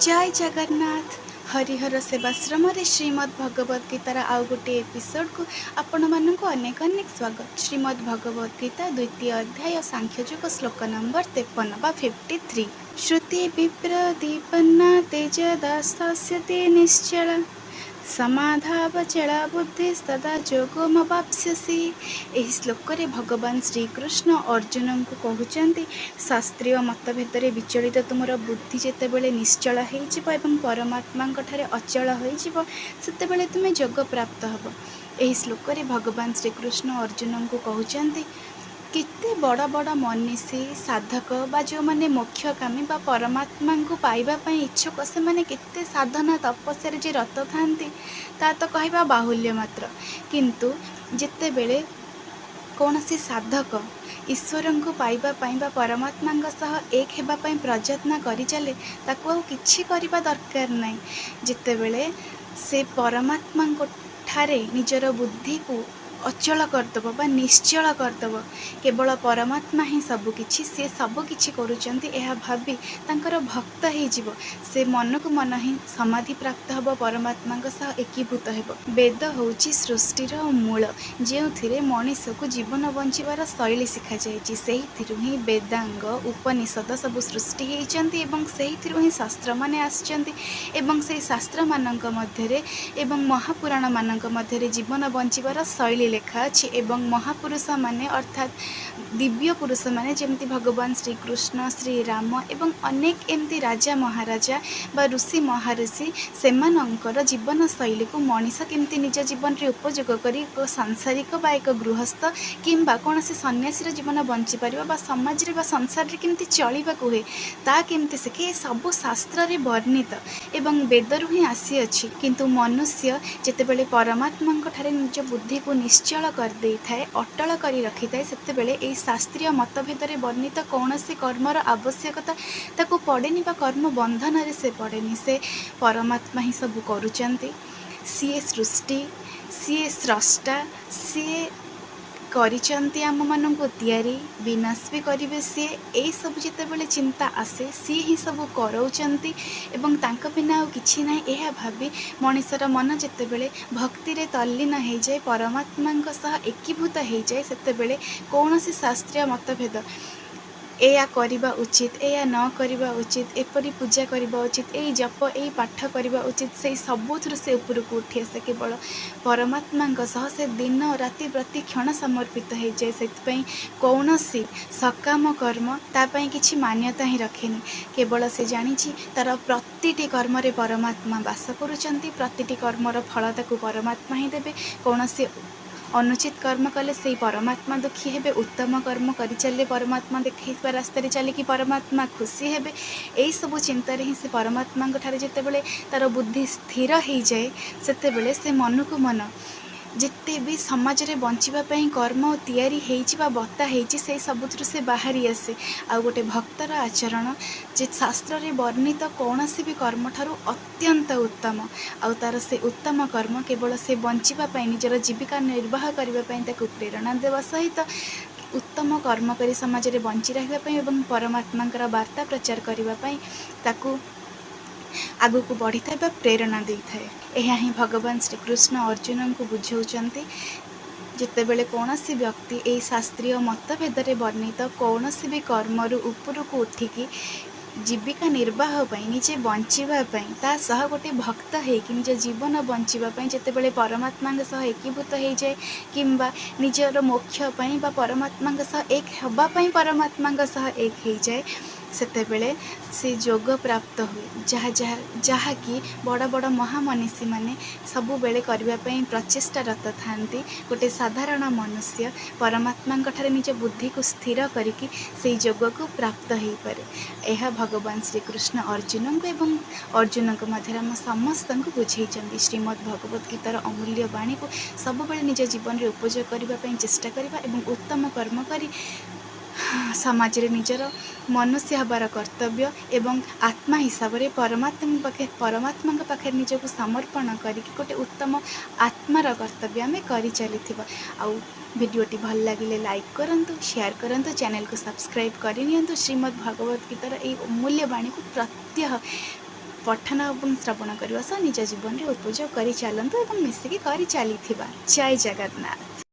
ଜୟ ଜଗନ୍ନାଥ। ହରିହର ସେବାଶ୍ରମରେ ଶ୍ରୀମଦ୍ ଭଗବତ ଗୀତାର ଆଉ ଗୋଟିଏ ଏପିସୋଡ଼କୁ ଆପଣମାନଙ୍କୁ ଅନେକ ଅନେକ ସ୍ୱାଗତ। ଶ୍ରୀମଦ୍ ଭଗବତ ଗୀତା, ଦ୍ୱିତୀୟ ଅଧ୍ୟାୟ, ସାଂଖ୍ୟଯୋଗ, ଶ୍ଲୋକ ନମ୍ବର 53 ବା 53। ଶ୍ରୁତି ବିପ୍ରଦୀପନ୍ନା ତେଜଦାସ୍ୟତି ନିଶ୍ଚଳ ସମାଧାବଚଳା ବୁଦ୍ଧି ସଦା ଯୋଗମବାପ୍ସ୍ୟସି। ଏହି ଶ୍ଲୋକରେ ଭଗବାନ ଶ୍ରୀକୃଷ୍ଣ ଅର୍ଜୁନଙ୍କୁ କହୁଛନ୍ତି, ଶାସ୍ତ୍ରୀୟ ମତଭେଦରେ ବିଚଳିତ ତୁମର ବୁଦ୍ଧି ଯେତେବେଳେ ନିଶ୍ଚଳ ହେଇଯିବ ଏବଂ ପରମାତ୍ମାଙ୍କ ଠାରେ ଅଚଳ ହୋଇଯିବ, ସେତେବେଳେ ତୁମେ ଯୋଗ ପ୍ରାପ୍ତ ହେବ। ଏହି ଶ୍ଲୋକରେ ଭଗବାନ ଶ୍ରୀକୃଷ୍ଣ ଅର୍ଜୁନଙ୍କୁ କହୁଛନ୍ତି, କେତେ ବଡ଼ ବଡ଼ ମନୀଷୀ, ସାଧକ ବା ଯେଉଁମାନେ ମୋକ୍ଷକାମୀ ବା ପରମାତ୍ମାଙ୍କୁ ପାଇବା ପାଇଁ ଇଚ୍ଛୁକ, ସେମାନେ କେତେ ସାଧନା ତପସ୍ୟାରେ ଯେ ରତ ଥାନ୍ତି ତା ତ କହିବା ବାହୁଲ୍ୟ ମାତ୍ର। କିନ୍ତୁ ଯେତେବେଳେ କୌଣସି ସାଧକ ଈଶ୍ୱରଙ୍କୁ ପାଇବା ପାଇଁ ବା ପରମାତ୍ମାଙ୍କ ସହ ଏକ ହେବା ପାଇଁ ପ୍ରଯତ୍ନ କରିଚାଲେ, ତାକୁ ଆଉ କିଛି କରିବା ଦରକାର ନାହିଁ। ଯେତେବେଳେ ସେ ପରମାତ୍ମାଙ୍କ ଠାରେ ନିଜର ବୁଦ୍ଧିକୁ ଅଚଳ କରିଦେବ ବା ନିଶ୍ଚଳ କରିଦେବ, କେବଳ ପରମାତ୍ମା ହିଁ ସବୁକିଛି, ସିଏ ସବୁକିଛି କରୁଛନ୍ତି ଏହା ଭାବି ତାଙ୍କର ଭକ୍ତ ହେଇଯିବ, ସେ ମନକୁ ମନ ହିଁ ସମାଧି ପ୍ରାପ୍ତ ହେବ, ପରମାତ୍ମାଙ୍କ ସହ ଏକୀଭୂତ ହେବ। ବେଦ ହେଉଛି ସୃଷ୍ଟିର ମୂଳ, ଯେଉଁଥିରେ ମଣିଷକୁ ଜୀବନ ବଞ୍ଚିବାର ଶୈଳୀ ଶିଖାଯାଇଛି। ସେଇଥିରୁ ହିଁ ବେଦାଙ୍ଗ, ଉପନିଷଦ ସବୁ ସୃଷ୍ଟି ହେଇଛନ୍ତି ଏବଂ ସେଇଥିରୁ ହିଁ ଶାସ୍ତ୍ରମାନେ ଆସିଛନ୍ତି ଏବଂ ସେଇ ଶାସ୍ତ୍ରମାନଙ୍କ ମଧ୍ୟରେ ଏବଂ ମହାପୁରାଣମାନଙ୍କ ମଧ୍ୟରେ ଜୀବନ ବଞ୍ଚିବାର ଶୈଳୀ ଲେଖା ଅଛି। ଏବଂ ମହାପୁରୁଷମାନେ, ଅର୍ଥାତ୍ ଦିବ୍ୟ ପୁରୁଷମାନେ, ଯେମିତି ଭଗବାନ ଶ୍ରୀକୃଷ୍ଣ, ଶ୍ରୀରାମ ଏବଂ ଅନେକ ଏମିତି ରାଜା ମହାରାଜା ବା ଋଷି ମହର୍ଷି, ସେମାନଙ୍କର ଜୀବନଶୈଳୀକୁ ମଣିଷ କେମିତି ନିଜ ଜୀବନରେ ଉପଯୋଗ କରି ଏକ ସାଂସାରିକ ବା ଏକ ଗୃହସ୍ଥ କିମ୍ବା କୌଣସି ସନ୍ନ୍ୟାସୀର ଜୀବନ ବଞ୍ଚିପାରିବ ବା ସମାଜରେ ବା ସଂସାରରେ କେମିତି ଚଳିବାକୁ ହୁଏ, ତା କେମିତି ଶିଖେ, ଏ ସବୁ ଶାସ୍ତ୍ରରେ ବର୍ଣ୍ଣିତ ଏବଂ ବେଦରୁ ହିଁ ଆସିଅଛି। କିନ୍ତୁ ମନୁଷ୍ୟ ଯେତେବେଳେ ପରମାତ୍ମାଙ୍କ ଠାରେ ନିଜ ବୁଦ୍ଧିକୁ ନିଶ୍ଚଳ କରିଦେଇଥାଏ, ଅଟଳ କରି ରଖିଥାଏ, ସେତେବେଳେ ଏଇ ଶାସ୍ତ୍ରୀୟ ମତଭେଦରେ ବର୍ଣ୍ଣିତ କୌଣସି କର୍ମର ଆବଶ୍ୟକତା ତାକୁ ପଡ଼େନି ବା କର୍ମ ବନ୍ଧନରେ ସେ ପଡ଼େନି। ସେ ପରମାତ୍ମା ହିଁ ସବୁ କରୁଛନ୍ତି, ସିଏ ସୃଷ୍ଟି, ସିଏ ସ୍ରଷ୍ଟା, ସିଏ କରିଛନ୍ତି ଆମମାନଙ୍କୁ ତିଆରି, ବିନାଶ ବି କରିବେ ସିଏ। ଏଇସବୁ ଯେତେବେଳେ ଚିନ୍ତା ଆସେ, ସିଏ ହିଁ ସବୁ କରଉଛନ୍ତି ଏବଂ ତାଙ୍କ ବିନା ଆଉ କିଛି ନାହିଁ, ଏହା ଭାବି ମଣିଷର ମନ ଯେତେବେଳେ ଭକ୍ତିରେ ତଲ୍ଲୀନ ହେଇଯାଏ, ପରମାତ୍ମାଙ୍କ ସହ ଏକୀଭୂତ ହେଇଯାଏ, ସେତେବେଳେ କୌଣସି ଶାସ୍ତ୍ରୀୟ ମତଭେଦ, ଏଇଆ କରିବା ଉଚିତ, ଏଇଆ ନ କରିବା ଉଚିତ, ଏପରି ପୂଜା କରିବା ଉଚିତ, ଏଇ ଜପ, ଏଇ ପାଠ କରିବା ଉଚିତ, ସେଇ ସବୁଥିରୁ ସେ ଉପରକୁ ଉଠି ଆସେ। କେବଳ ପରମାତ୍ମାଙ୍କ ସହ ସେ ଦିନ ରାତି ପ୍ରତି କ୍ଷଣ ସମର୍ପିତ ହେଇଯାଏ। ସେଥିପାଇଁ କୌଣସି ସକାମ କର୍ମ ତା ପାଇଁ କିଛି ମାନ୍ୟତା ହିଁ ରଖେନି। କେବଳ ସେ ଜାଣିଛି ତାର ପ୍ରତିଟି କର୍ମରେ ପରମାତ୍ମା ବାସ କରୁଛନ୍ତି, ପ୍ରତିଟି କର୍ମର ଫଳ ତାକୁ ପରମାତ୍ମା ହିଁ ଦେବେ। କୌଣସି ଅନୁଚିତ କର୍ମ କଲେ ସେଇ ପରମାତ୍ମା ଦୁଃଖୀ ହେବେ, ଉତ୍ତମ କର୍ମ କରିଚାଲିଲେ ପରମାତ୍ମା ଦେଖେଇଥିବା ରାସ୍ତାରେ ଚାଲିକି ପରମାତ୍ମା ଖୁସି ହେବେ। ଏଇସବୁ ଚିନ୍ତାରେ ହିଁ ସେ ପରମାତ୍ମାଙ୍କ ଠାରେ ଯେତେବେଳେ ତାର ବୁଦ୍ଧି ସ୍ଥିର ହେଇଯାଏ, ସେତେବେଳେ ସେ ମନକୁ ମନ ଯେତେ ବି ସମାଜରେ ବଞ୍ଚିବା ପାଇଁ କର୍ମ ତିଆରି ହେଇଛି ବା ବତା ହେଇଛି, ସେଇ ସବୁଥିରୁ ସେ ବାହାରି ଆସେ। ଆଉ ଗୋଟେ ଭକ୍ତର ଆଚରଣ ଯେ ଶାସ୍ତ୍ରରେ ବର୍ଣ୍ଣିତ କୌଣସି ବି କର୍ମଠାରୁ ଅତ୍ୟନ୍ତ ଉତ୍ତମ, ଆଉ ତାର ସେ ଉତ୍ତମ କର୍ମ କେବଳ ସେ ବଞ୍ଚିବା ପାଇଁ, ନିଜର ଜୀବିକା ନିର୍ବାହ କରିବା ପାଇଁ ତାକୁ ପ୍ରେରଣା ଦେବା ସହିତ ଉତ୍ତମ କର୍ମ କରି ସମାଜରେ ବଞ୍ଚି ରହିବା ପାଇଁ ଏବଂ ପରମାତ୍ମାଙ୍କର ବାର୍ତ୍ତା ପ୍ରଚାର କରିବା ପାଇଁ ତାକୁ ଆଗକୁ ବଢ଼ିଥାଏ ବା ପ୍ରେରଣା ଦେଇଥାଏ। ଏହା ହିଁ ଭଗବାନ ଶ୍ରୀକୃଷ୍ଣ ଅର୍ଜୁନଙ୍କୁ ବୁଝାଉଛନ୍ତି। ଯେତେବେଳେ କୌଣସି ବ୍ୟକ୍ତି ଏହି ଶାସ୍ତ୍ରୀୟ ମତଭେଦରେ ବର୍ଣ୍ଣିତ କୌଣସି ବି କର୍ମରୁ ଉପରକୁ ଉଠିକି ଜୀବିକା ନିର୍ବାହ ପାଇଁ, ନିଜେ ବଞ୍ଚିବା ପାଇଁ, ତା ସହ ଗୋଟେ ଭକ୍ତ ହେଇକି ନିଜ ଜୀବନ ବଞ୍ଚିବା ପାଇଁ ଯେତେବେଳେ ପରମାତ୍ମାଙ୍କ ସହ ଏକୀଭୂତ ହେଇଯାଏ, କିମ୍ବା ନିଜର ମୋକ୍ଷ ପାଇଁ ବା ପରମାତ୍ମାଙ୍କ ସହ ଏକ ହେବା ପାଇଁ ପରମାତ୍ମାଙ୍କ ସହ ଏକ ହେଇଯାଏ, ସେତେବେଳେ ସେ ଯୋଗ ପ୍ରାପ୍ତ ହୁଏ, ଯାହା ଯାହାକି ବଡ଼ ବଡ଼ ମହାମନୀଷୀମାନେ ସବୁବେଳେ କରିବା ପାଇଁ ପ୍ରଚେଷ୍ଟାରତ ଥାନ୍ତି। ଗୋଟେ ସାଧାରଣ ମନୁଷ୍ୟ ପରମାତ୍ମାଙ୍କ ଠାରେ ନିଜ ବୁଦ୍ଧିକୁ ସ୍ଥିର କରିକି ସେଇ ଯୋଗକୁ ପ୍ରାପ୍ତ ହେଇପାରେ। ଏହା ଭଗବାନ ଶ୍ରୀକୃଷ୍ଣ ଅର୍ଜୁନଙ୍କୁ ଏବଂ ଅର୍ଜୁନଙ୍କ ମଧ୍ୟରେ ଆମ ସମସ୍ତଙ୍କୁ ବୁଝେଇଛନ୍ତି। ଶ୍ରୀମଦ୍ ଭଗବତ ଗୀତାର ଅମୂଲ୍ୟ ବାଣୀକୁ ସବୁବେଳେ ନିଜ ଜୀବନରେ ଉପଯୋଗ କରିବା ପାଇଁ ଚେଷ୍ଟା କରିବା ଏବଂ ଉତ୍ତମ କର୍ମ କରି ସମାଜରେ ନିଜର ମନୁଷ୍ୟ ହେବାର କର୍ତ୍ତବ୍ୟ ଏବଂ ଆତ୍ମା ହିସାବରେ ପରମାତ୍ମାଙ୍କ ପାଖରେ ନିଜକୁ ସମର୍ପଣ କରିକି ଗୋଟେ ଉତ୍ତମ ଆତ୍ମାର କର୍ତ୍ତବ୍ୟ ଆମେ କରିଚାଲିଥିବା। ଆଉ ଭିଡ଼ିଓଟି ଭଲ ଲାଗିଲେ ଲାଇକ୍ କରନ୍ତୁ, ସେୟାର କରନ୍ତୁ, ଚ୍ୟାନେଲକୁ ସବସ୍କ୍ରାଇବ୍ କରିନିଅନ୍ତୁ। ଶ୍ରୀମଦ୍ ଭଗବତ ଗୀତାର ଏଇ ଅମୂଲ୍ୟ ବାଣୀକୁ ପ୍ରତ୍ୟହ ପଠନ ଏବଂ ଶ୍ରବଣ କରିବା ସହ ନିଜ ଜୀବନରେ ଉପଯୋଗ କରି ଚାଲନ୍ତୁ ଏବଂ ମିଶିକି କରି ଚାଲିଥିବା। ଜୟ ଜଗନ୍ନାଥ।